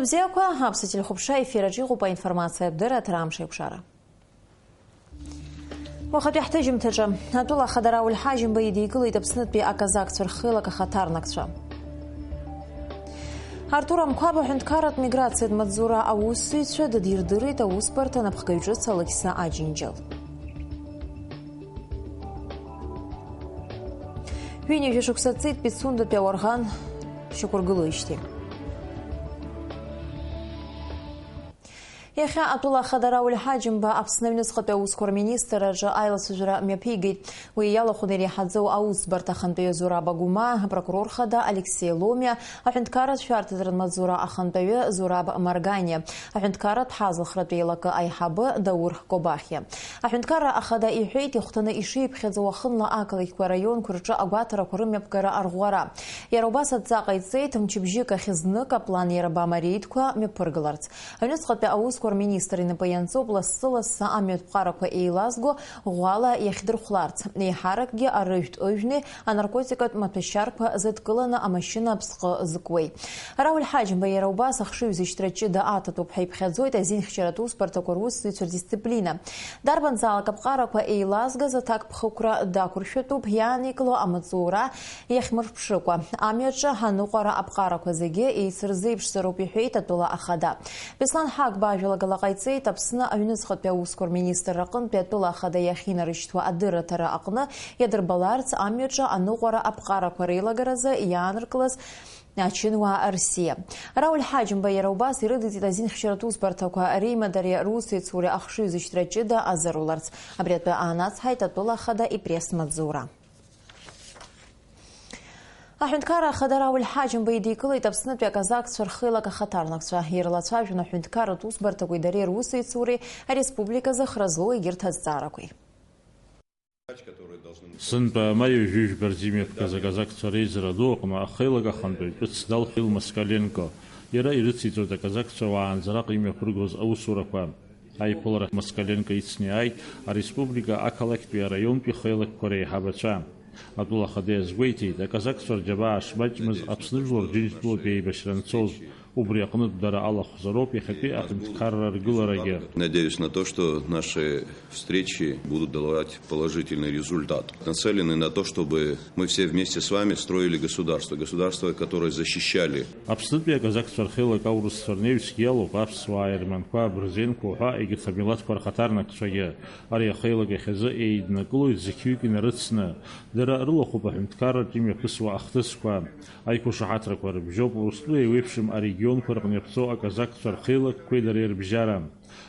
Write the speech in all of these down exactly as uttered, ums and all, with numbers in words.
Бзиақәа, аԥсуа телехәаԥшра ефир аҿы иҟоуп аинформациатә дырраҭара Амш еиқәшара. Уахатәи ҳҭыжьымҭаҿы, атәыла ахада Рауль Ҳаџьымба идикылеит Аԥснытәи аказакцәа рхеилак ахаҭарнакцәа. Артур Амқәаб аҳәынҭқарратә миграциатә маҵзура аусзуҩцәа дыдирдырит аусбарҭа анапхгаҩ ҿыц Алықьса Аџьынџьал. Ҩынҩажәа шықәса ҵит Пицундатәи ауарӷан шьақәыргылоижьҭеи. Иахьа атәыла ахада Рауль Ҳаџьымба Аԥсны аҩныҵҟатәи аусқәа рминистрраҿы аилацәажәара мҩаԥигеит. Уи иалахәын иреиҳаӡоу аусбарҭа ахантәаҩы Зураб Агәымаа, апрокурор хада Алексеи Ломиа, аҳәынҭқарратә шәарҭадаратә маҵзура ахантәаҩы Зураб Марганиа, аҳәынҭқарратә ҳазлахратә еилакы аиҳабы Даур Кобахиа. Аҳәынҭқарра ахада иҳәеит, ихәҭаны ишиԥхьаӡо уахынла ақалақьқәа, араионқәа рҿы агәаҭарақәа рымҩаԥгара арӷәӷәара. Иара убас адҵа ҟаиҵеит, мчыбжьык ахь знык аплан иарба амареидқәа мҩаԥыргаларц. Аҩныҵҟатәи аусқәа рминистр инапы ианҵоуп лассы-лассы амҩатә ԥҟарақәа еилазго ӷәӷәала иахьдырхәларц, еиҳаракгьы арыжәтә ыжәни анаркотикатә маҭәашьарқәа зыдкыланы амашьына аԥсҟы зкуеи. Рауль Ҳаџьымба иара убас ахшыҩзышьҭра ҷыда аҭатәуп ҳәа иԥхьаӡоит азинхьчаратә усбарҭақәа русзуҩцәа рдисциплина. Дарбанзаалак аԥҟарақәа еилазгаз аҭакԥхықәра дақәыршәатәуп, иааникыло амаҵура иахьмырԥшыкәа. Амҩаҿы аныҟәара аԥҟарақәа зегьы еицырзеиԥшзароуп, иҳәеит атәыла ахада. Беслан Ҳагба ажәалагала ҟаиҵеит Аԥсны аҩныҵҟатәи аусқәа рминистр аҟынтәи атәыла ахада иахьинарышьҭуа адырраҭара аҟны иадырбаларц амҩаҿы аныҟәара аԥҟарақәа реилагаразы иааныркылаз ачынуаа рсиа. Рауль Ҳаџьымба иара убас ирыдиҵеит азинхьчаратә усбарҭақәа реимадареи русеицуреи ахшыҩзышьҭра ҷыда азаруларц. Абри атәы аанацҳаит атәыла ахада ипресс-маҵзура. Аҳәынҭқарра ахада Рауль Ҳаџьымба идикылеит Аԥснытәи аказакцәа рхеилак ахаҭарнакцәа. Ирлацәажәон аҳәынҭқарратә усбарҭақәеи дареи русеицуреи ареспублика зыхра злоу егьырҭ азҵаарақәеи. Сынтәа амаи ҩажәи жәба рзы имҩаԥгаз аказакцәа реизара ду аҟны ахеилак ахантәаҩ ҿыц далхәеит Москаленко. Иара ирыциҵоит аказакцәа уаанӡа араҟа имҩаԥыргоз аусурақәа. Аиԥыларахь Москаленко ицны иааит ареспублика ақалақьтәи араионтәи хеилакқәа реиҳабацәа. Атәыла ахада иазгәеиҭеит, аказакцәа рџьабаа шмаҷмыз Аԥсны жәлар Џьынџьтәылатәи еибашьра анцоз, убри аҟнытә дара алахәзароуп иахьатәи аҳәынҭқарра ргыларагьы. Надеюсь на то, что наши встречи будут давать положительный результат. Нацелены на то, чтобы мы все вместе с вами строили государство, государство, которое защищали. Аԥснытәи аказакцәа рхеилак аурысцәа рнаҩсгьы иалоуп аԥсуаа, аерманқәа, абырзенқәа уҳәа егьырҭ амилаҭқәа рхаҭарнакцәагьы. Ари ахеилак иахьазы еиднакылоит зқьҩык инарыцны. Дара рылахәуп аҳәынҭқарратә имҩаԥысуа ахҭысқәа. Аиқәышаҳаҭрақәа рыбжьоуп Урыстәыла еиуеиԥшым арегионқәа рҟны иаԥҵоу аказакцәа рхеилакқәеи дареи рыбжьара.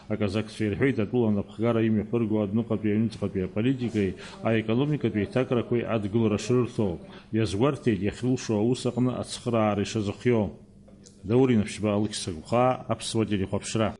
Аказакцәа ирҳәеит атәыла анапхгара имҩаԥырго адәныҟатәи аҩныҵҟатәи аполитикеи аекономикатәи аиҭакрақәеи адгылара шрырҭо, иазгәарҭеит иахьрылшо аус аҟны ацхыраара ишазыхиоу. Даур Инаԥшьба, Алықьса Гәхаа, Аԥсуа телехәаԥшра.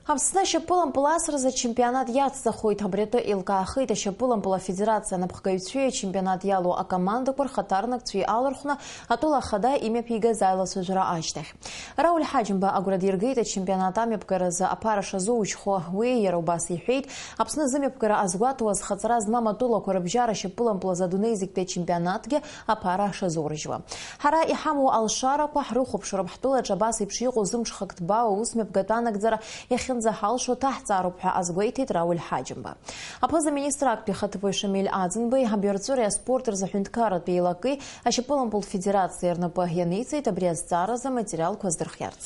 Аԥсны ашьапылампыл асразы ачемпионат иацҵахоит. Абри атәы еилкаахеит ашьапылампыл афедерациа анапхгаҩцәеи ачемпионат иалоу акомандақәа рхаҭарнакцәеи алархәны атәыла ахада имҩаԥигаз аилацәажәара ашьҭахь. Рауль Ҳаџьымба агәра диргеит ачемпионат амҩаԥгаразы аԥара шазоужьхо. Уи иара убас иҳәеит, Аԥсны зымҩаԥгара азгәаҭоу азхаҵара змам атәылақәа рыбжьара ашьапылампыл азы адунеи зегьтәи ачемпионатгьы аԥара шазурыжьуа. Ҳара иҳамоу алшарақәа ҳрыхәаԥшроуп, ҳтәылаҿы абас еиԥш иҟоу зымҽхак ҭбаау аус мҩаԥгатәы анагӡара иахьынӡаҳалшо ҭаҳҵаароуп ҳәа азгәеиҭеит Рауль Ҳаџьымба. Аԥыза-министр актәи ахаҭыԥуаҩ Шамиль Аӡынбеи абаҩрҵәыреи аспорт рзы аҳәынҭқарратә еилаки ашьапылампыл федерациеи рнапы ианиҵеит абри азҵааразы аматериалқәа аздырхиарц.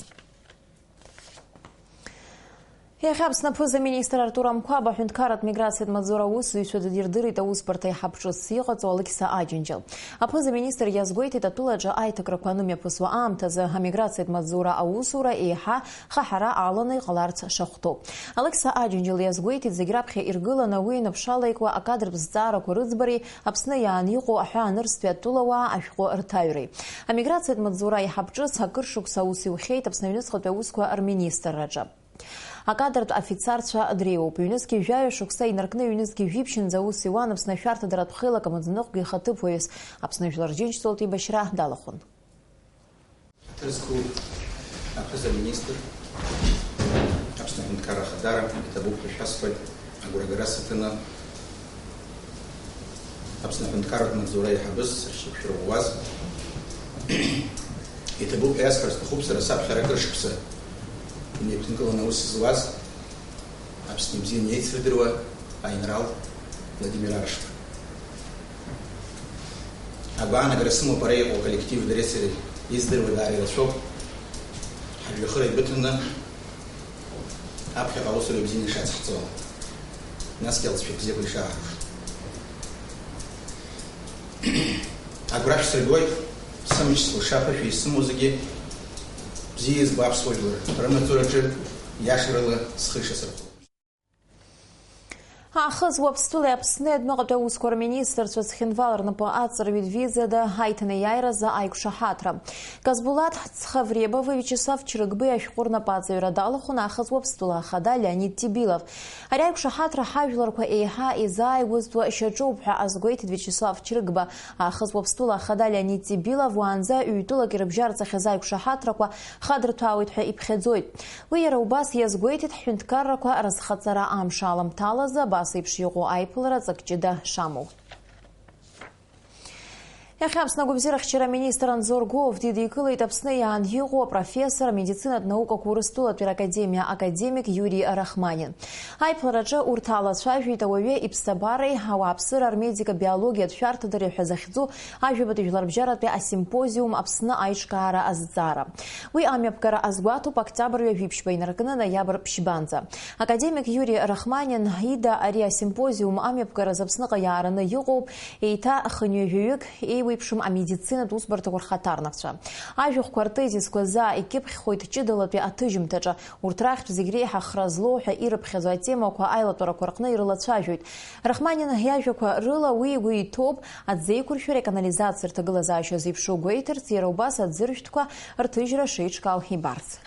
Иахьа Аԥсны аԥыза-министр Артур Амқәаб аҳәынҭқарратә миграциатә маҵзура аусзуҩцәа дадирдырит аусбарҭа аиҳаб ҿыц иҟаҵоу Алықьса Аџьынџьал. Аԥыза-министр иазгәеиҭеит, атәылаҿы аиҭакрақәа анымҩаԥысуа аамҭазы амиграциатә маҵзура аусура еиҳа хаҳара аланы иҟаларц шахәҭоу. Алықьса Аџьынџьал иазгәеиҭеит, зегь раԥхьа иргыланы уи инаԥшалаикуа акадратә зҵаарақәа рыӡбареи Аԥсны иаан иҟоу аҳәаанырцәтәи атәылауаа ашәҟәы рҭаҩреи. Амиграциатә маҵзура аиҳаб ҿыц акыр шықәса аус иухьеит Аԥсны аҩныҵҟатәи аусқәа рминистрраҿы. Акадратә афицарцәа дреиуоуп. Ҩнызқьи жәаҩа шықәса инаркны, ҩнызқьи жәибжьынӡа аус иуан Аԥсны ашәарҭадаратә хеилак амаӡаныҟәгаҩ ихаҭыԥуаҩыс. Аԥсны Жәлар Џьынџьтәылатә еибашьра далахәын. Ҭызқәоу аԥыза-министр, Аԥсны аҳәынҭқарра ахадара иҭабуп ҳәа шәасҳәоит, агәрагара саҭаны Аԥсны аҳәынҭқарратә маҵзура аиҳабыс сыршьақәшәырӷәӷәаз. Иҭабуп ҳәа иасҳәар сҭахуп сара саԥхьара акыр шықәса инеиԥынкыланы аус зуаз, Аԥсны ибзианы еицырдыруа аинрал Владимир Аршба. Агәаанагара сымоуп ара иҟоу аколлектив дареи сареи издыруа даара ирацәоуп. Ҳажәҩахыр еибыҭаны аԥхьаҟа аусура ибзианы ишацҳҵо, насгьы алҵшәа бзиақәа ишааҳарԥшуа. Агәра шәсыргоит, сымч-сылша аԥышәа исымоу зегьы, бзиа избо аԥсуа жәлар рымаҵураҿы иашарала схы ишасырхәо. Аахыс Уаԥстәылеи Аԥсни адәныҟатәи аусқәа рминистрцәа Цхинвал рнапы аҵарҩит визада аиҭанеиааиразы аиқәшаҳаҭра. Казбулаҭ Цхавребови Виачеслав Чрыгбеи ашәҟәы рнапы аҵаҩра далахәын аахыс Уаԥстәыла ахада Леонид Тибилов. Ари аиқәшаҳаҭра ҳажәларқәа еиҳа изааигәазтәу шьаҿоуп ҳәа азгәеиҭеит Виачеслав Чрыгба. Аахыс Уаԥстәыла ахада Леонид Тибилов уаанӡа ҩ-тәылак ирыбжьарҵахьаз аиқәшаҳаҭрақәа хадырҭәаауеит ҳәа иԥхьаӡоит. Уи иара убас иазгәеиҭеит ҳҳәынҭқаррақәа рызхаҵара амш аламҭалазы абас еиԥш иҟоу аиԥылара ҵак ҷыда шамоу. Иахьа Аԥсны агәабзиарахьчара аминистр Анзор Гоф дидикылеит Аԥсны иаан иҟоу апрофессор, амедицинатә наукақәа Урыстәылатәи ракадемиа академик Иури Рахманин. Аиԥылараҿы урҭ алацәажәеит ауаҩы иԥсабареи ауааԥсыра рмедика-биологиатә шәарҭадареи ҳәа захьӡу ажәабатәи жәларбжьаратәи асимпозиум Аԥсны аиҿкаара азҵаара. Уи амҩаԥгара азгәаҭоуп октиабр ҩажәи ԥшьба инаркны ноиабр ԥшьбанӡа. Академик Иури Рахманин ида ари асимпозиум амҩаԥгаразы Аԥсныҟа иаараны иҟоуп еиҭа хынҩажәаҩык еиуеиԥшым амедицинатә усбарҭақәа рхаҭарнакцәа. Ажәахәқәа ртезисқәа заа икьыԥхьхоит ҷыдалатәи аҭыжьымҭаҿы, урҭ рахьтә зегь реиҳа хра злоу ҳәа ирыԥхьаӡо атемақәа аилатәарақәа рҟны ирылацәажәоит. Рахманин иажәақәа рыла уи игәы иҭоуп аӡеиқәыршәареи аканализациеи рҭагылазаашьа зеиԥшу гәеиҭарц, иара убас аӡыршәҭқәа рҭыжьра шеиҿкаау ибарц.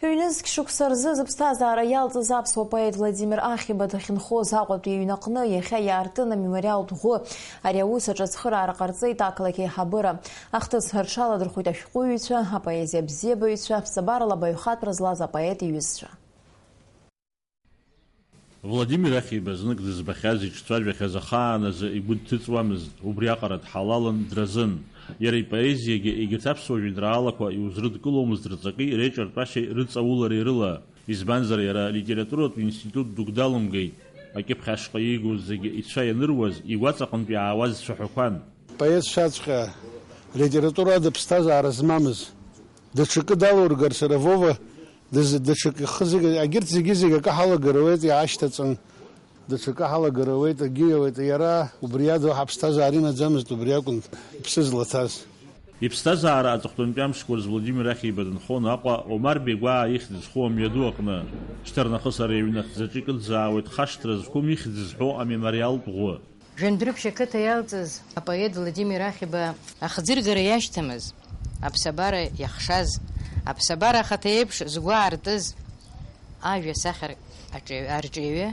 Ҩнызқь шықәса рзы зыԥсҭазаара иалҵыз аԥсуа поет Владимир Ахиба дахьынхоз Аҟәатәи иҩнаҟны иахьа иаартын амемориалтә ӷәы. Ари аус аҿы ацхыраара ҟарҵеит ақалақь аиҳабыра. Ахҭыс рҽаладырхәит ашәҟәыҩҩцәа, апоезиа абзиабаҩцәа, ԥсабарала абаҩхатәра злаз апоет иҩызцәа. Владимир Ахиба знык дызбахьаз, иҿцәажәахьаз ахааназы игәы дҭыҵуамызт, убриаҟара дҳалалын, дразын. Иара ипоезиагьы егьырҭ аԥсуа жәеинраалақәа иузрыдкыломызт рҵаки реиҿартәашьеи рыҵаулареи рыла, избанзар, иара алитературатә институт дук далымгеит, акьыԥхь ашҟа иигоз зегьы ицәа ианыруаз, игәаҵаҟынтә иаауаз цәаҳәақәан. Поетшаҵәҟьа литература ада ԥсҭазаара змамыз, даҽакы далургар, сара Вова дыз-, даҽакы ихы зегьы, агьырҭ зегьы-зегьы акы ҳалагар ауеит, иаашьҭаҵан, даҽакы ҳалагар ауеит, акгьы иауеит, иара убри ада уаҳа ԥсҭазаара имаӡамызт, убри акәын иԥсы злаҭаз. Иԥсҭазаара аҵыхәтәантәи амшқәа рзы Владимир Ахиба дынхон Аҟәа Омар Беигәаа ихьӡ зху амҩаду аҟны. Шьҭарнахыс ари аҩны ахьӡаҿы икыдзаауеит хашҭра зқәым ихьӡ зҳәо амемориалтә ӷәы. Жәандәрыԥшь ақыҭа иалҵыз апоет Владимир Ахиба ахӡыргара иашьҭамыз, аԥсабара иахшаз, аԥсабара ахаҭа еиԥш згәы аартыз ажәа сахьар аҿиаҩ-, арҿиаҩы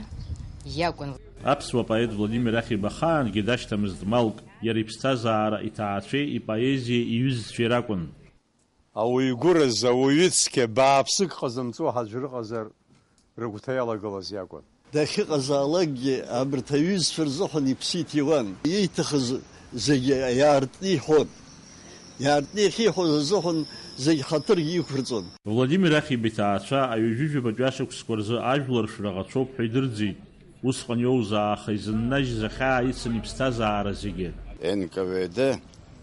иакәын. Аԥсуа поет Владимир Ахиба ахаангьы дашьҭамызт малк, иара иԥсҭазаара, иҭаацәеи ипоезиеи иҩызцәеи ракәын. Ауаҩ гәыраз, ауаҩы цқьа бааԥсык ҟазымҵо аӡәыр ыҟазар, рыгәҭа иалагылаз иакәын. Дахьыҟазаалакгьы абарҭ аҩызцәа рзыҳәан иԥсы иҭиуан. Ииҭахыз зегьы иаартны иҳәон. Иаартны иахьиҳәоз азыҳәан зегь хаҭыргьы иқәырҵон. Владимир Ахиба иҭаацәа аҩажәижәабатәи ашықәсқәа рзы ажәлар шәраӷацәоуп ҳәа идырӡит. Усҟан иоузааха изыннажьыз ахьаа ицын иԥсҭазаара зегьы. Н К В Д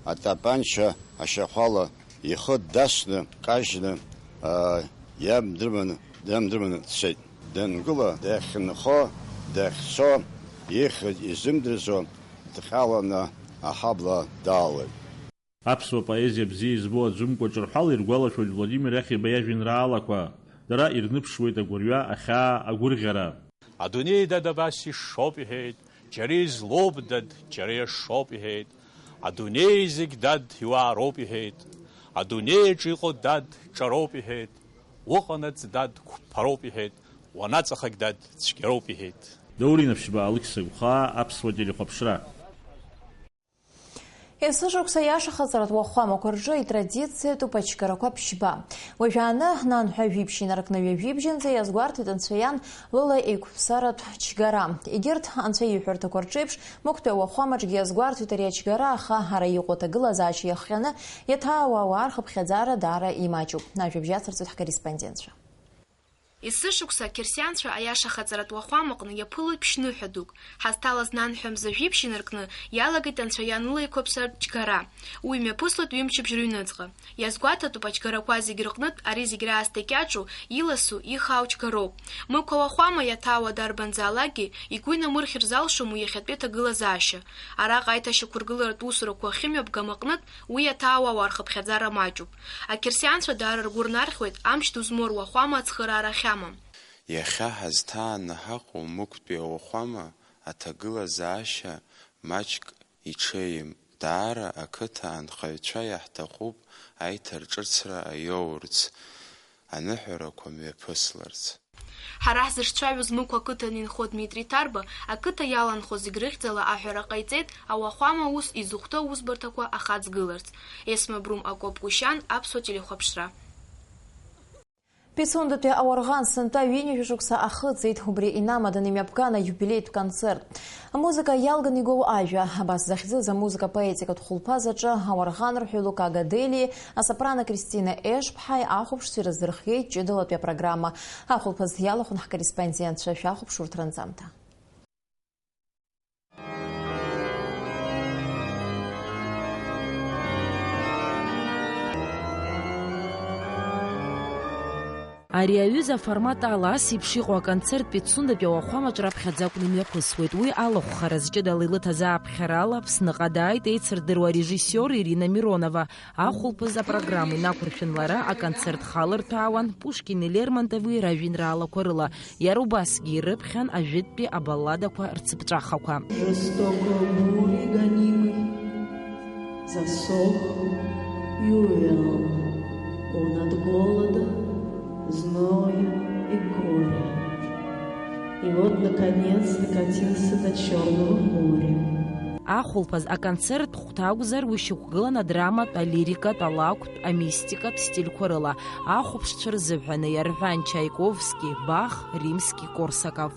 атапанча ашьахәала ихы дасны, дкажьны, аа, иаб дрыманы, дрым дрыманы дцеит. Дангыла, дахьынхо, дахьцо, ихьыз изымдырӡо, дҟьаланы аҳабла даалоит. Аԥсуа поезиа бзиа избо аӡәымкәа ҿырҳәала иргәалашәоит Владимир Ахиба иажәеинраалақәа, дара ирныԥшуеит агәырҩа, ахьаа, агәырӷьара. Адунеи, дад, абас ишшоуп, иҳәеит, џьара излоуп, дад, џьара иашшоуп, иҳәеит. Адунеи зегь, дад, иуаароуп, иҳәеит. Адунеи аҿы иҟоу, дад, ҿароуп, иҳәеит. Уҟанаҵ, дад, қәԥароуп, иҳәеит. Уанаҵахак, дад, цәгьароуп, иҳәеит. Даур Инаԥшьба, Алықьса Гәхаа, Аԥсуа телехәаԥшра. Есышықәса иашахаҵаратә уахәамақәа рҿы итрадициатәуп ачгарақәа ԥшьба. Уажәааны, нанҳәа жәибжь инаркны ҩажәибжьынӡа иазгәарҭеит анцәа иан лыла еиқәԥсаратә чгара. Егьырҭ анцәа иҳәарҭақәа рҿеиԥш, мықәтәи ауахәамаҿгьы иазгәарҭеит ари ачгара, аха ара иҟоу аҭагылазаашьа иахҟьаны иаҭаауа ауаа рхыԥхьаӡара даара имаҷуп. Ажәабжь ацырҵоит ҳкорреспондентцәа. Есышықәса ақьырсианцәа аиашахаҵаратә уахәамаҟны иаԥылоит ԥшьныҳәа дук. Ҳазҭалаз нанҳәа мза жәибжь инаркны иалагеит анцәа иан лыла еиқәыԥсаратә чгара. Уи мҩаԥыслоит ҩымчыбжь рыҩныҵҟа. Иазгәаҭатәуп, ачгарақәа зегь рыҟнытә ари зегь раасҭа икьаҿу, иласу, ихаау чгароуп. Мықә ауахәама иаҭаауа дарбанзаалакгьы игәы инамырхьыр залшом уи иахьатәи аҭагылазаашьа. Араҟа аиҭашьақәыргыларатә усурақәа ахьымҩаԥгам аҟнытә, уи иаҭаауа ауаа рхыԥхьаӡара маҷуп. Ақьырсианцәа даара ргәы рнархьуеит амч ду змоу руахәама ацхыраара ахьамам. Иахьа ҳазҭааны ҳаҟоу мықәтәи ауахәама аҭагылазаашьа маҷк иҽеим. Даара ақыҭа анхаҩцәа иаҳҭахуп аиҭарҿыцра аиоурц, аныҳәарақәа мҩаԥысларц. Ҳара ҳзыҿцәажәоз Мықә ақыҭан инхо Дмитри Ҭарба ақыҭа иаланхо зегь рыхьӡала аҳәара ҟаиҵеит ауахәама ус изыхәҭоу аусбарҭақәа ахаҵгыларц. Есма Брум, Акоп Гәышьан, Аԥсуа телехәаԥшра. Пицундатәи ауарӷан сынтәа ҩынҩажәа шықәса ахыҵит, убри инамаданы имҩаԥган аиубилеитә концерт. Амузыка иалганы игоу ажәа, абас захьӡыз амузыка-поетикатә хәылԥаз аҿы ауарӷан рҳәои Лука Гаделиеи асопрано Кристина Ешԥҳаи ахәаԥшцәа ирыздырхиеит ҷыдалатәи апрограмма. Ахәылԥаз иалахәын ҳкорреспондентцәа, шәахәаԥш урҭ ранҵамҭа. Ари аҩыза аформат ала ас еиԥш иҟоу аконцерт Пицундатәи ауахәамаҿ раԥхьаӡа акәны имҩаԥысуеит. Уи алахәхара зҷыдала илыҭаз ааԥхьара ала Аԥсныҟа дааит еицырдыруа арежиссиор Ирина Миронова. Ахәылԥаз апрограмма инақәыршәын лара, аконцерт халырҭәаауан Пушкини Лермонтови ражәеинраалақәа рыла. Иара убасгьы ирыԥхьан ажәытәтәи абалладақәа рцыԥҵәахақәа. Жестоко бурей гонимый, засох и увял он от голода, зноя и горя. И вот, наконец, докатился до Чёрного моря. Ахәылԥаз аконцерт хәҭа акәзар, уи шьақәгылан адраматә, алирикатә, алакәтә, амистикатә стильқәа рыла. Ахәаԥшцәа рзыҳәаны иарҳәан Чаиковски, Бах, Римски, Корсаков.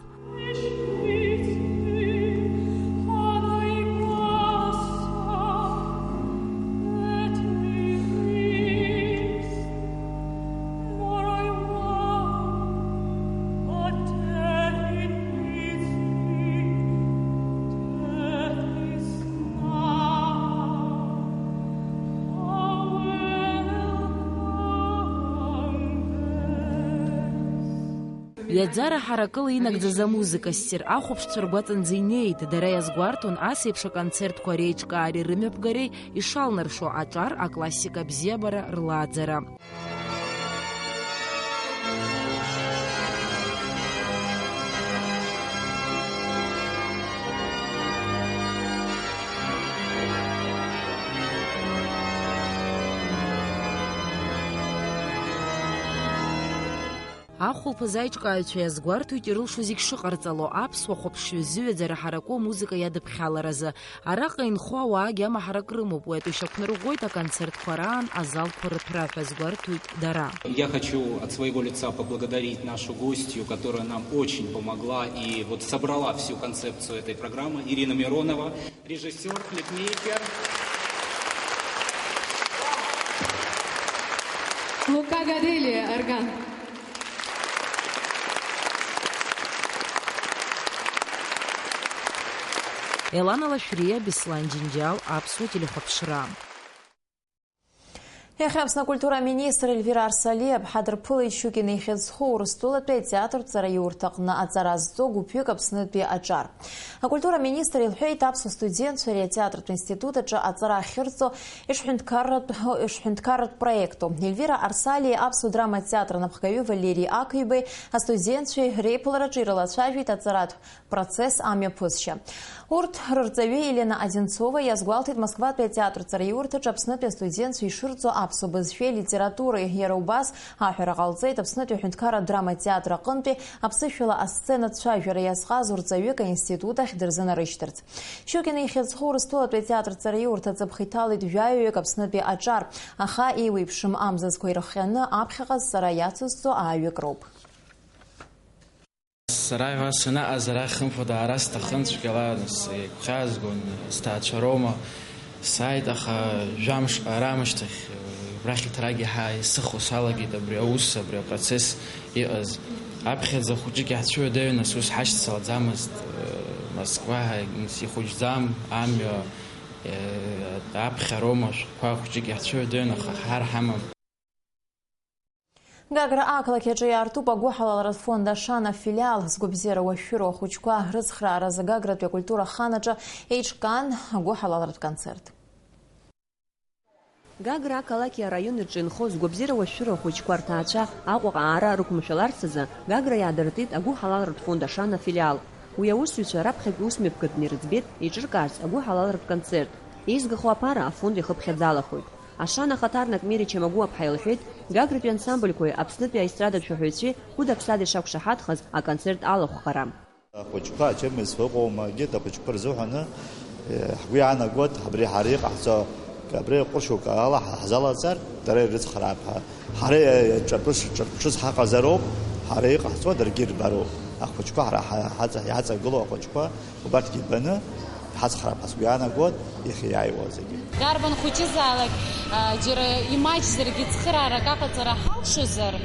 Ҩаӡара ҳаракыла инагӡаз амузыка ссир ахәаԥшцәа ргәаҵанӡа инеит. Дара иазгәарҭон ас еиԥш аконцертқәа реиҿкаареи рымҩаԥгареи ишалнаршо аҿар, аклассика абзиабара рлааӡара. Ахәылԥаз аиҿкааҩцәа иазгәарҭоит ирылшо зегь шыҟарҵало, аԥсуа хәаԥшҩы зыҩаӡара ҳараку амузыка иадыԥхьаларазы. Араҟа инхо ауаагьы амаҳарак рымоуп, уи атәы шьақәнарӷәӷәоит аконцертқәа раан азалқәа рыҭәра ҳәа азгәарҭоит дара. Я хочу от своего лица поблагодарить нашу гостью, которая нам очень помогла и вот собрала всю концепцию этой программы, Ирина Миронова, режиссёр, клипмейкер. Лука Гаделия, орган. Елана Лашәриа, Беслан Џьынџьал, Аԥсуа телехәаԥшра. Иахьа Аԥсны акультура аминистр Ельвира Арсалиа ҳадырԥылеит Щукина ихьыӡ зху Урыстәылатәи атеатртә ҵараиурҭаҟны аҵара зҵо гәыԥҩык Аԥснытәи аҿар. Акультура аминистр илҳәеит, аԥсуа студентцәа ари атеатртә институт аҿы аҵара ахьырҵо ишҳәынҭқарратә, ишҳәынҭқарратә проекту. Ельвира Арсалиеи аԥсуа драматә театр анапхгаҩы Валери Ақыҩбеи астудентцәеи реиԥылараҿы ирылацәажәеит аҵаратә процесс амҩаԥысшьа. Урҭ рырҵаҩы Елена Одинцова иазгәалҭеит Москватәи атеатр ҵараиурҭаҿы Аԥснытәи астудентцәа ишырҵо Аԥсуа бызшәеи литературеи. Иара убас аҳәара ҟалҵеит Аԥснытәи аҳәынҭқарратә драматеатр аҟынтәи аԥсышәала асценатә цәажәара иазҟазо рҵаҩык аинститут ахь дырзынарышьҭырц. Шьукина ихьыӡ зху Урыстәылатәи атеатр ҵараиурҭа аҵыԥх иҭалеит жәаҩаҩык Аԥснытәи аҿар, аха еиуеиԥшым амзызқәа ирыхҟьаны аԥхьаҟа азҵара иацызҵо ааҩык роуп. Сара иаҳа санаҟаз арахь, хымԥада, ара сҭахын цәгьала, нас игәхьаазгон, сҭаацәа роума. Сааит, аха жәамш ара амышьҭахь, рахь иҭрагьы ҳа исыхо салагеит абри аус, абри апроцесс иҟаз. Аԥхьаӡа хәыҷык иаҳцәыуадаҩын, нас ус ҳашьцалаӡамызт, Москва ҳа ихәыҷӡам, амҩа, аԥхьа роума, ашәҟәқәа хәыҷык иаҳцәыуадаҩын, аха ҳар ҳамам. Гагра ақалақь аҿы иаартуп агәыҳалалратә фонд Ашана афилиал. Згәабзиара уашәшәыроу ахәыҷқәа рыцхрааразы Гагратәи акультура аханаҿы еиҿкаан агәыҳалалратә концерт. Гагра ақалақьи араиони рҿы инхо згәабзиара уашәшәыроу ахәыҷқәа рҭаацәа Аҟәаҟа аара рықәымшәаларц азы Гагра иаадыртит агәыҳалалратә фонд Ашана афилиал. Уи аусзуҩцәа раԥхьагь усмҩаԥгатәны ирыӡбеит еиҿыркаарц агәыҳалалратә концерт. Еизгахо аԥара афонд иахыԥхьаӡалахоит. Ашана ахаҭарнак Мери Чамагәуаԥҳа илҳәеит, Гагратәи ансамбльқәеи Аԥснытәи аестрадатә шәаҳәаҩцәеи Гәыда Аԥсаӡ ишақәшаҳаҭхаз аконцерт алахәхара. Ахәыҷқәа ачымазцәа ыҟоума, егьырҭ ахәыҷқәа рзыҳәаны, э, ҳгәы иаанагоит, абри ҳара иҟаҳҵо, абри ҟәышук ала ҳзалаҵар, дара ирыцхраап ҳәа. Ҳара, э, ҿырԥш-, ҿырԥшыс ҳаҟазароуп, ҳара иҟаҳҵо даргьы ирбароуп. Ахәыҷқәа ҳара ҳа-, ҳаҵа-, иаҵагылоу ахәыҷқәа убарҭгьы баны иҳацхраап ҳәа сгәы иаанагоит, иахьа иааиуа зегьы. Дарбан хәыҷызаалак, а, џьара имаҷзаргьы цхыраарак аҟаҵара ҳалшозар,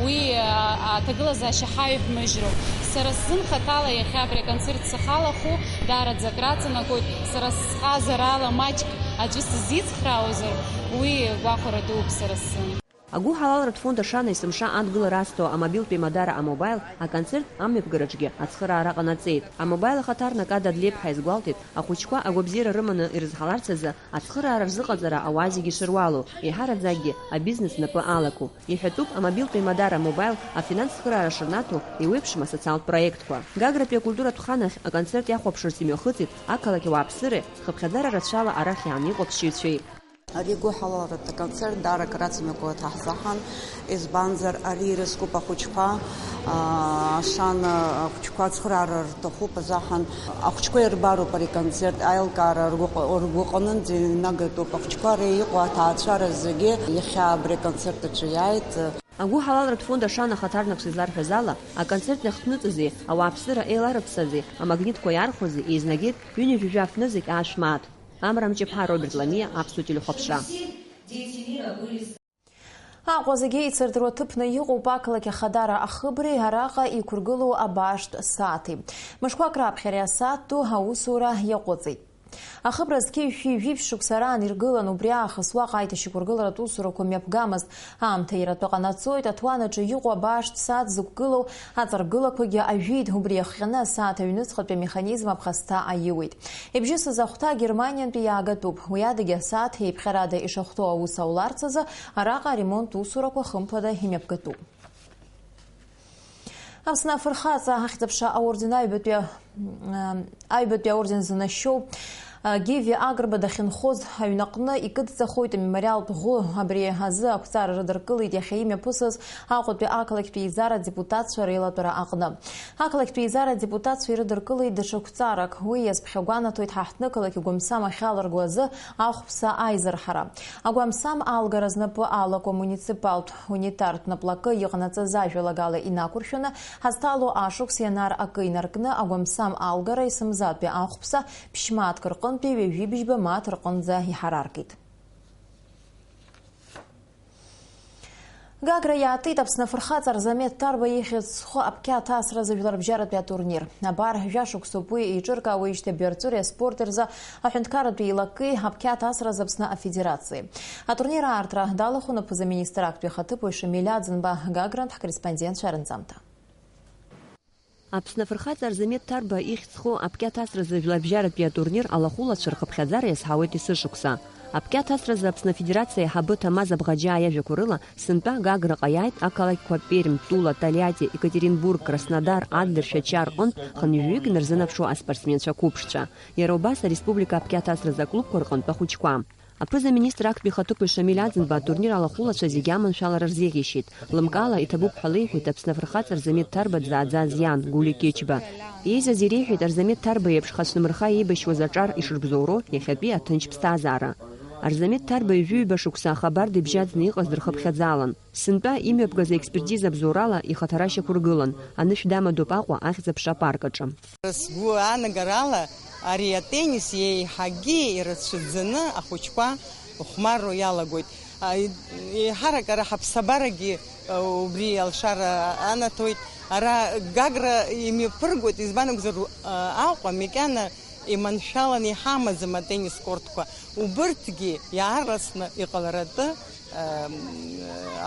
уи, а, аҭагылазаашьа ҳаҩҳәмыжьроуп. Сара сзын хаҭала иахьа абри аконцерт сахалахәу даараӡа акраҵанакуеит. Сара сҟазарала маҷк аӡәы сызицхраауазар, уи гәахәара дууп сара сзын. Агәыҳалалратә фонд Ашана есымша адгылара азҭо амобилтә еимадара А-Мобаил аконцерт амҩаԥгараҿгьы ацхыраара ҟанаҵеит. А-Мобаил ахаҭарнак Ада Длеиԥҳа иазгәалҭеит, ахәыҷқәа агәабзиара рыманы ирызҳаларц азы ацхыраара рзыҟаҵара ауаа зегьы ишыруалу, еиҳараӡакгьы абизнес напы алаку. Иҳәатәуп, амобилтә еимадара А-Мобаил афинанстә цхыраара шырнаҭо еиуеиԥшым асоциалтә проектқәа. Гагратәи акультуратә ханахь аконцерт иахәаԥшырц имҩахыҵит ақалақь ауааԥсыреи хыԥхьаӡара рацәала арахь иааны иҟоу аԥсшьаҩцәеи. Ари гәыҳалалратә аконцерт даара акраҵанакуеит ҳа ҳзаҳан, избанзар, ари ирызкуп ахәыҷқәа, аа, Ашана ахәыҷқәа ацхыраара рҭахуп азаҳан. Ахәыҷқәа ирбароуп ари аконцерт, аилкаара ргәы-, ргәы ҟынынӡа инагатәуп. Ахәыҷқәа ари иҟоу аҭаацәара зегьы иахьа абри аконцерт аҿы иааит. Агәыҳалалратә фонд Ашана ахаҭарнакцәа изларҳәаз ала, аконцерт иахҭныҵызи, ауааԥсыра еиларыԥсази, амагнитқәа иархәози еизнагеит ҩынҩажәижәа афны зегь аашә мааҭ. Амра Мҷыԥҳа, Роберт Ламиа, Аԥсуа телехәаԥшра. Аҟәа зегьы еицырдыруа ҭыԥны иҟоуп ақалақь Ахадара ахыбреи араҟа иқәыргылоу абаштә сааҭи. Мышқәак раԥхьа ари асааҭ ду аусура иаҟәыҵит. Ахыбра зқьи жәшәи жәиԥшь шықәса раан иргылан, убри аахыс уаҟа аиҭашьақәыргыларатә усурақәа мҩаԥгамызт. Аамҭа иратәы ҟанаҵоит, аҭуанаҿы иҟоу абаштә сааҭ зықәгылоу аҵаргылақәагьы ажәит, убри иахҟьаны асааҭ аҩныҵҟатәи амеханизм аԥхасҭа аиуеит. Ибжьысыз ахәҭа Германиантәи иаагатәуп. Уи адагьы асааҭ еиԥҟьарада ишахәҭоу аус ауларц азы араҟа аремонт усурақәа хымԥада имҩаԥгатәуп. Аԥсны афырхаҵа ахьӡ-аԥша аорден аҩбатәи, м, аҩбатәи аорден занашьоу, а, Гиви Агрба дахьынхоз аҩнаҟны икыдҵахоит амемориалтә ӷәы. Абри азы ақәҵара рыдыркылеит иахьа имҩаԥысыз Аҟәатәи ақалақьтәи еизара адепутатцәа реилатәара аҟны. Ақалақьтәи еизара адепутатцәа ирыдыркылеит даҽа қәҵарак. Уи иазԥхьагәанаҭоит ҳаҳҭнықалақь агәамсам ахьаалырго азы ахәԥса аизырҳара. Агәамсам аалгара знапы алаку амуниципалтә унитартә наплакы иҟанаҵаз ажәалагала инақәыршәаны ҳазҭало ашықәс ианар акы инаркны агәамсам аалгара есымзатәи ахәԥса ԥшь мааҭк рҟынтәи ҩажәи бжьба мааҭ рҟынӡа иҳараркит. Гагра иаатит Аԥсны афырхаҵа Арзамеҭ Ҭарба ихьӡ зху аԥқьаҭ асразы жәларбжьаратәи атурнир. Абар, жәашықәсоуп уи еиҿыркаауеижьҭеи абаҩрҵәыреи аспорти рзы аҳәынҭқарратәи еилакеи аԥқьаҭ асразы Аԥсны Афедерациеи. Атурнир аартра далахәын аԥыза-министр актәи ахаҭыԥуаҩ Шамиль Аӡынба. Гагрантә ҳкорреспондентцәа рынҵамҭа. Аԥсны афырхаҵа Арзамеҭ Ҭарба ихьӡ зху аԥқьаҭ асразы жәларбжьаратәи атурнир алахәылацәа рхыԥхьаӡара иазҳауеит есышықәса. Аԥқьаҭ асразы Аԥсны Афедерациа аиҳабы Ҭамаз Абӷаџьаа иажәақәа рыла, сынтәа Гаграҟа иааит ақалақьқәа Пермь, Тула, Тольятти, Екатеринбург, Краснодар, Адлер, Шәача рҟынтә хынҩажәаҩык инарзынаԥшуа аспортсменцәа қәыԥшцәа. Иара убас ареспублика аԥқьаҭ асразы аклубқәа рҟынтә ахәыҷқәа. Аԥыза-министр актәи ихаҭыԥуаҩ Шамиль Аӡынба атурнир алахәылацәа зегьы аманшәалара рзеиӷьишьеит. Лымкаала иҭабуп ҳәа леиҳәеит Аԥсны афырхаҵа Арзамеҭ Ҭарба дзааӡаз иан, Гулиа Кьычба. Еизаз иреиҳәеит Арзамеҭ Ҭарба иеиԥш хацәнымырха еибашьуаз аҿар ишырбзоуроу иахьатәи аҭынч ԥсҭазаара. Арзамеҭ Ҭарба ҩажәи ҩба шықәса аха абар дыбжьаӡны иҟаз дырхыԥхьаӡалан. Сынтәа имҩаԥгаз аекспертиза абзоурала ихаҭара шьақәыргылан, анышә дамадоуп Аҟәа ахьӡ-аԥша апарк аҿы. Сгәы аанагарала, ари атеннис еиҳагьы ирацәаӡаны ахәыҷқәа ихәмарроу иалагоит. А, еиҳарак ара ҳаԥсабарагьы, а, убри алшара анаҭоит. Ара Гагра имҩаԥыргоит, избан акәзар, а, Аҟәа макьана иманшәаланы иҳамаӡам атеннис кортқәа. Убырҭгьы иаарласны иҟаларатәы, а,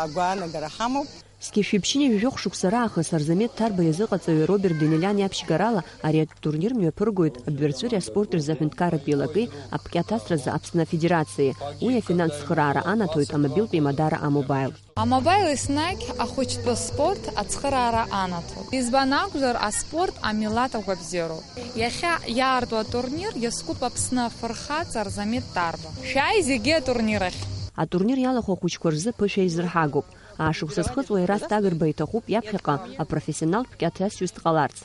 агәаанагара ҳамоуп. Зқьи жәшәи ԥшьынҩажәи жәохә шықәса раахыс Арзамеҭ Ҭарба иазыҟаҵаҩы Роберт Данелиан иаԥшьгарала ари атурнир мҩаԥыргоит абҩарҵәыреи аспорти рзы аҳәынҭқарратә еилаки аԥкьаҭасразы Аԥсны Афедерациеи. Уи афинанс цхыраара анаҭоит амобилтә еимадара А-Мобаил. А-Мобаил еснагь ахәыҷтәы спорт ацхыраара анаҭоит. Избан акәзар, аспорт амилаҭ агәабзиароуп. Иахьа иаарту атурнир иазкуп Аԥсны афырхаҵа Арзамеҭ Ҭарба. Шәааи зегьы атурнир ахь! Атурнир иалахәу ахәыҷқәа рзы ԥышәа еизырҳагоуп. Аашықәса зхыҵуа Ерасҭ Агрба иҭахуп иаԥхьаҟа апрофессионалтә кьаҭасҩыс дҟаларц.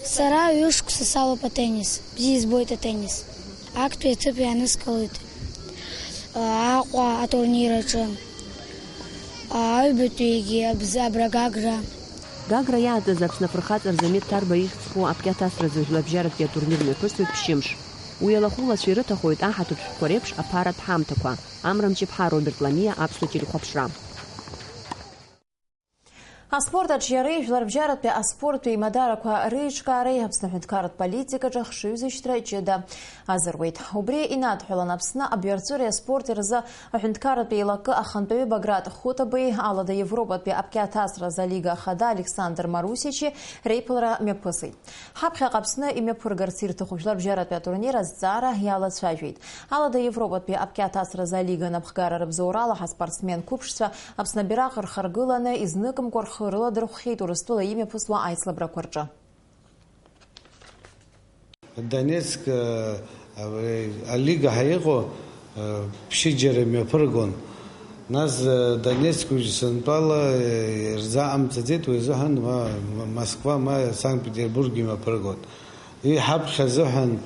Сара ҩышықәса салоуп атеннис, бзиа избоит атеннис. Актәи аҭыԥ иааныскылоит, а, Аҟәа атурнир аҿы, а, аҩбатәигьы абз-, абра Гагра. Гагра иаатыз Аԥсны афырхаҵа Арзамеҭ Ҭарба ихьӡ зху аԥкьаҭасразы жәлабжьаратәи атурнир мҩаԥысуеит ԥшьымш. Уи алахәылацәа ирыҭахоит аҳаҭыртә шәҟәқәа реиԥш аԥаратә ҳамҭақәа. Амра Мҷыԥҳа, Роберт Ламиа, Аԥсуа телехәаԥшра. Аспорт аҿиареи жәларбжьаратәи аспорттә еимадарақәа реиҿкаареи Аԥсны аҳәынҭқарратә политикаҿы ахшыҩзышьҭра ҷыда азыруеит. Убри инадҳәалан Аԥсны абҩарҵәыреи аспорти рзы аҳәынҭқарратә еилакы ахантәаҩы Баграт Хәытабеи, Алада Европатәи аԥкьаҭасразы алига ахада Александр Марусичи реиԥылара мҩаԥысит. Ҳаԥхьаҟа Аԥсны имҩаԥыргарц ирҭаху жәларбжьаратәи атурнир азҵаара иалацәажәеит. Алада Европатәи аԥкьаҭасразы алига анапхгара рыбзоурала ҳаспортсмен қәыԥшцәа Аԥсны абираҟ рхаргыланы изныкымкәа рхы рыладырхәхьеит Урыстәыла имҩаԥысуа аицлабрақәа рҿы. Донецк, э, абри алига ҳәа иҟоу, э, ԥшьыџьара имҩаԥыргон. Нас, э, Донецк уажә сынтәала, э, ирзаҟамҵаӡеит, уи азыҳәан ма, ма Москва, ма Санкт-Петербург имҩаԥыргон. Уи ҳаԥхьа азыҳәан,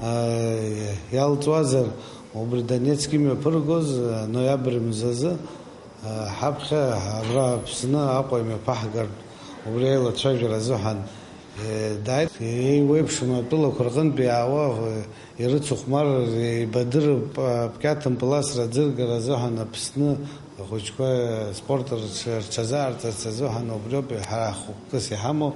э, иалҵуазар, убри Донецк имҩаԥыргоз, э, ноиабр мзазы, э, ҳаԥхьа абра Аԥсны Аҟәа имҩаԥаҳгартә, убри аилацәажәара азыҳәан, э, дааит. Еиуеиԥшым атәылақәа рҟынтә иаауа, э, ирыцыхәмарыр, еибадырып, э, пкьаҭымпыласра аӡыргара азыҳәан Аԥсны ахәыҷқәа спорт рҽ-, рҽазаарҵарц азыҳәан убриоуп ҳара хықәкыс иҳамоу.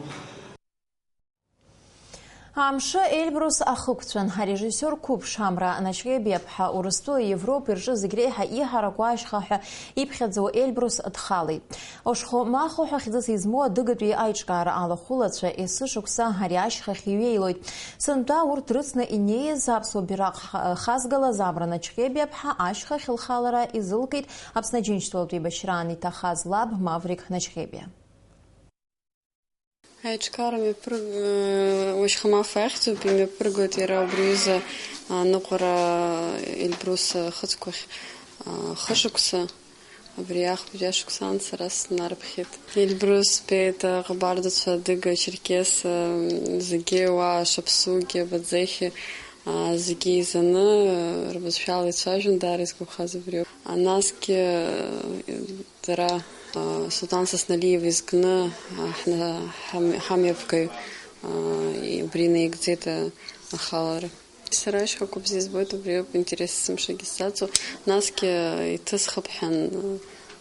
Амш Эльбрус ахықәцәан, арежиссиор қәыԥш Амра Начхебиаԥҳа Урыстәылеи Европеи рҿы зегь реиҳа иҳараку ашьха ҳәа иԥхьаӡоу Эльбрус дхалеит. Ошхо Махо ҳәа хьӡыс измоу адыгатәи аиҿкаара алахәылацәа есышықәса ари ашьхахь иҩеилоит. Сынтәа урҭ дрыцны инеиз аԥсуа бираҟ х-, хазгалаз Амра Начхебиаԥҳа ашьхахь лхалара изылкит Аԥсны Аџьынџьтәылатә еибашьраан иҭахаз лаб Маврик Начхебиа. Аиҿкаара мҩаԥырг-, Уашьхамафа ахьӡуп, имҩаԥыргоит иара убри аҩыза аныҟәара Эльбрус ахыцқәахь, а, хышықәса, абри ахԥатәи ашықәсан сара снарыԥхьеит. Эльбрус Беиа, ҟабардацәа, адыга, ачерқьес, а, зегьы уа шаԥсугьы, абаӡехьы, а, зегьы еизаны, а, рбызшәала ицәажәон, даара изгәаԥхаз убриоуп. А, насгьы, а, Дара, а, Сулҭан Сасналиев изкны, а, ҳна-, ҳам-, ҳамҩаԥгаҩ, а, и-, убри инаигӡеит, а, ахалара. Сара ашьхақәа бзиа збоит, убриоуп интерес есымшагьы сзаҵоу. Насгьы иҭысхып ҳәа,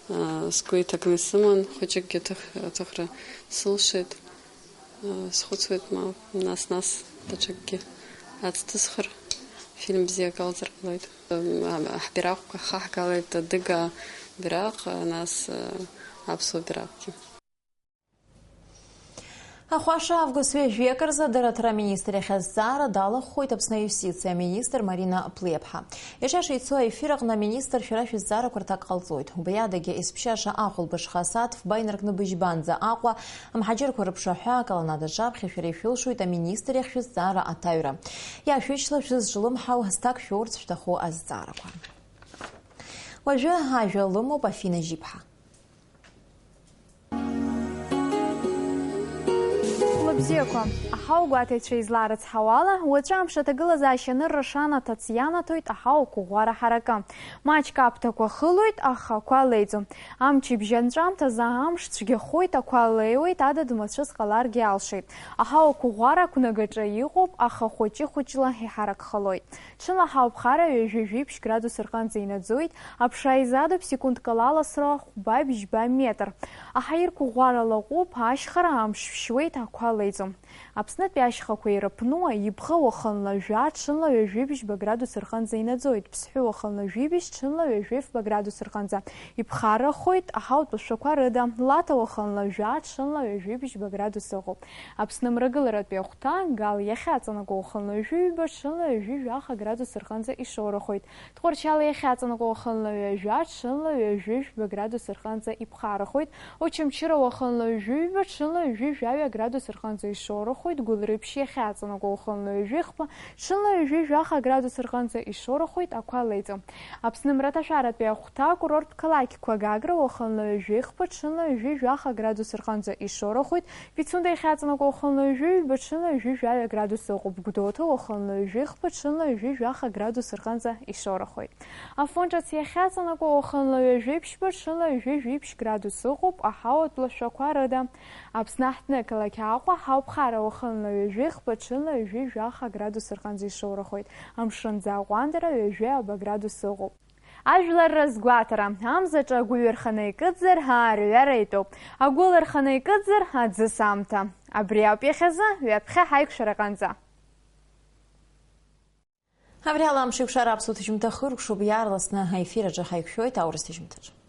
а, сгәы иҭакны исыман, хәыҷыкгьы аҭых-, аҭыхра сылшеит. Схәыцуеит, ма, нас-нас даҽакгьы ацҭысхыр, фильм бзиак алҵыр ҟалоит. Ҳбираҟқәа хаҳгалеит, адыга бираҟ, нас, аԥсуа бираҟгьы. Ахәаша август ҩажәи акы рзы адырраҭара аминистр иахь азҵаара далахәхоит Аԥсны аиустициа аминистр Марина Плиаԥҳа. Иаша шеицу аефир аҟны аминистр шәара шәызҵаарақәа рҭак ҟалҵоит. Убри адагьы, есԥшьаша ахәылбыҽха асааҭ фба инаркны быжьбанӡа Аҟәа, амҳаџьырқәа рыԥшаҳәа, аколоннадаҿаԥхьа шәара ишәылшоит аминистр иахь шәызҵаара аҭаҩра. Иашәышьҭла шәызҿлымҳау зҭак шәоурц шәҭаху азҵаарақәа. Уажәы ажәа лымоуп Афина Жьиԥҳа. Хәлыбзиақәа, аҳауагәаҭаҩцәа излаарыцҳауала, уаҵәы амш аҭагылазаашьа анырра шанаҭац ианаҭоит аҳауақәа ӷәӷәара ҳаракы. Маҷк аԥҭақәа хылоит, аха ақәа леиӡом. Амчыбжь анҵәамҭазы амш цәгьахоит, ақәа леиуеит, адыд мацәыс ҟаларгьы алшоит. Аҳауақәа ӷәӷәара ақәнагаҿы иҟоуп, аха хәыҷы-хәыҷла иҳаракхалоит. Ҽынла ҳауԥхара ҩажәи жәиԥшь градус рҟынӡа инаӡоит, аԥшра изадуп секундк ала аласра хәба-бжьба метр. Аҳаирқәа ӷәӷәара лаҟәуп, ашьхара амш шәшьуеит, ақәа леиӡом. Аԥснытәи ашьхақәа ирыԥну Ибӷа уахынла жәа, ҽынла ҩажәи бжьба градус рҟынӡа инаӡоит, Ԥсҳәы уахынла жәибжь, ҽынла ҩажәи фба градус рҟынӡа иԥхаррахоит, аҳауатә лашәақәа рыда, Лаҭа уахынла жәа, ҽынла ҩажәи бжьба градус ыҟоуп. Аԥсны мрагыларатәи ахәҭа, Гал иахьаҵанакуа уахынла ҩажәи ҩба, ҽынла ҩажәи жәаха градус рҟынӡа ишоурахоит. Тҟәарчал иахьаҵанакуа уахынла ҩажәа, ҽынла ҩажәи жәба градус рҟынӡа иԥхаррахоит. Очамчыра уахынла ҩажәи ҩба, ҽынла ҩажәи жәаҩа градус рҟынӡа ишоурахоит. Гәылрыԥшь иахьаҵанакуа уахынла ҩажәи хԥа, ҽынла ҩажәи жәаха градус рҟынӡа ишоурахоит, ақәа леиӡом. Аԥсны мраҭашәаратәи ахәҭа, акурорттә қалақьқәа Гагра уахынла ҩажәи хԥа, ҽынла ҩажәи жәаха градус рҟынӡа ишоурахоит. Пицунда иахьаҵанакуа уахынла ҩажәи ҩба, ҽынла ҩажәи жәаҩа градус ыҟоуп. Гәдоуҭа уахынла ҩажәи хԥа, ҽынла ҩажәи жәаха градус рҟынӡа ишоурахоит. Афон ҿыц иахьаҵанакуа уахынла ҩажәи ԥшьба, ҽынла ҩажәи жәиԥшь градус ыҟоуп, аҳауатә лашәақәа рыда. Аԥсны аҳҭнықалақь Аҟәа ҳауԥхара уахынла ҩажәи хԥа, ҽынла ҩажәи жәаха градус рҟынӡа ишоурахоит. Амшынӡы аҟәандара ҩажәи ааба градус ыҟоуп. Ажәлар рызгәаҭара, амзаҿа агәы ҩарханы икыдзар, аарҩара итәоуп. Агәы ларханы икыдзар, аӡыс аамҭа. Абри ауп иахьазы, ҩаԥхьа ҳаиқәшәараҟынӡа. Абри ала амш еиқәшара аԥсуа ҭыжьымҭа хыркәшоуп, иаарласны аефир аҿы ҳаиқәшәоит аурыс ҭыжьымҭаҿы.